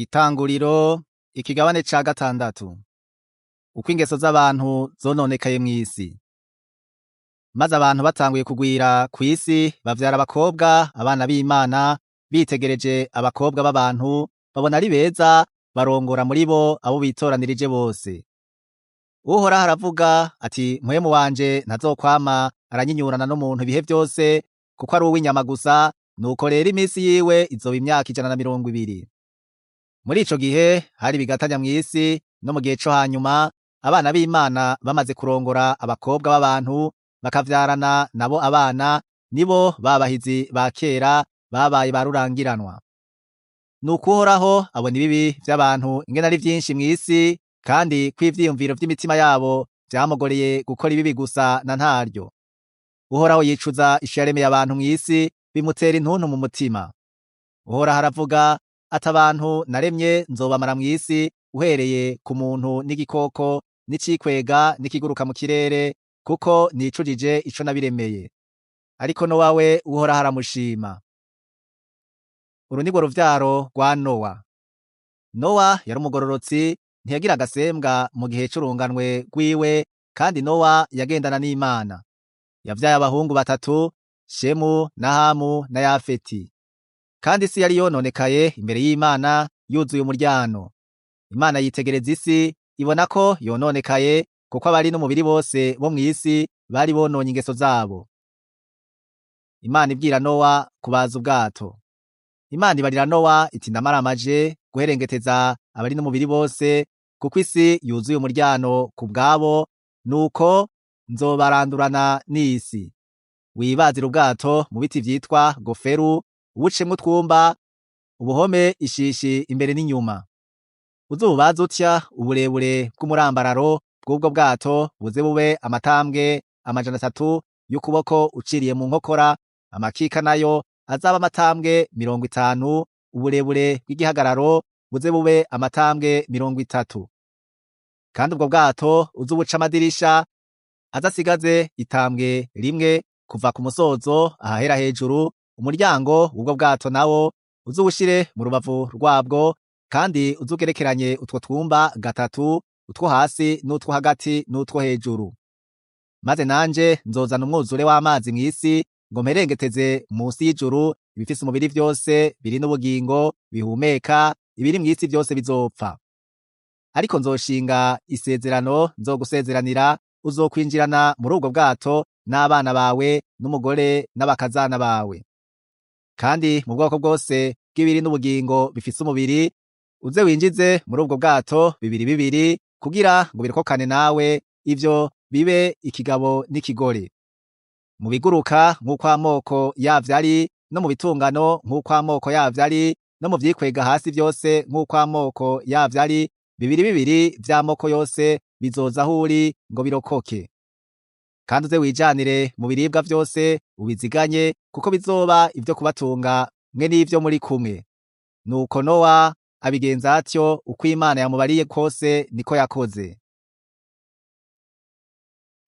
Itanguriro ikigabane ca gatandatu. Uko ingeso z'abantu zononekaye mw'isi. Maze abantu batanguye kugwira kw'isi bavyara abakobwa abana b'Imana bitegereje abakobwa b'abantu babona ari beza barongora muri bo abo bitoranirije bose. Uhoraho aravuga ati mpwemu wanje ntazokwama aranyinyurana n'umuntu ibihe vyose kuko ari uw'inyama gusa, nuko rero imisi yiwe izoba imyaka 120. Muri ico gihe hari ibigatanya mw'isi no mu gihe co hanyuma abana b'Imana bamaze kurongora abakobwa b'abantu bakavyarana nabo abana, nibo babahizi ba kera babaye ba rurangiranwa. Nuko Uhoraho abona ibibi vy'abantu ingene ari vyinshi mw'isi, kandi ko ivyiyumviro vy'imitima yabo vyamugoreye gukora ibibi gusa na ntaryo. Uhoraho yicuza ico yaremeye abantu mw'isi, bimutera intuntu mu mutima. Uhoraho aravuga ati abantu naremye nzobamara mw'isi, uhereye ku muntu n'igikoko n'icikwega n'ikiguruka mu kirere, kuko nicujije ico nabiremeye. Ariko Nowa we Uhoraho aramushima. Uru nirwo ruvyaro rwa Nowa. Nowa yari umugororotsi, ntiyagira agasembwa mu gihe c'urunganwe rwiwe, kandi Nowa yagendana n'Imana. Yavyaye abahungu batatu, Shemu na Hamu na Yafeti. Kandi isi yari yononekaye imbere y'Imana yuzuye umuryano. Imana yitegereza isi, ibona ko yononekaye, kuko abari n'umubiri bose bo mw'isi bari bononye ingeso zabo. Imana ibwira Nowa kubaza ubwato. Imana ibarira Nowa iti ndamaramaje guherengeteza abari n'umubiri bose, kuko isi yuzuye umuryano ku bwabo, nuko nzobarandurana n'isi. Wibazire ubwato mu biti vyitwa goferu, ubucemwo utwumba, ubuhome ishishi imbere n'inyuma. Uzububaze utya uburebure bw'umurambararo bw'ubwo bwato buze bube amatambwe 300 y'ukuboko uciriye mu nkokora, amakika nayo azaba amatambwe 50, uburebure bw'igihagararo buze bube amatambwe 30. Kandi ubwo bwato uzubuca amadirisha azasigaze itambwe rimwe kuva ku musozo ahahera hejuru, umuryango w'ubwo bwato nawo uzuwushire mu rubavu rwabwo, kandi uzugerekeranye utwo twumba gatatu, utwo hasi n'utwo hagati n'utwo hejuru. Maze nanje nzozana umwuzure w'amazi mw'isi ngo mperengeteze munsi y'ijuru ibifise umubiri vyose biri n'ubugingo bihumeka, ibiri mw'isi vyose bizopfa. Ariko nzoshinga isezerano nzogusezeranira, uzokwinjirana muri ubwo bwato n'abana bawe n'umugore n'abakazana bawe. Kandi mu bwoko bwose bw'ibiri n'ubugingo bifise umubiri, uze winjize muri ubwo bwato bibiri bibiri, kugira ngo birokokane nawe, ivyo bibe ikigabo n'ikigore. Mu biguruka nk'uko amoko yavyo ari, no mu bitungano nk'uko amoko yavyo ari, no mu vyikwega hasi vyose nk'uko amoko yavyo ari, bibiri bibiri vy'amoko yose bizoza aho uri ngo birokoke. Kandi uze wijanire mu biribwa vyose ubiziganye, kuko bizoba ivyo kubatunga mwe n'ivyo muri kumwe. Nuko Nowa abigenza atyo, uko Imana yamubariye kose niko yakoze.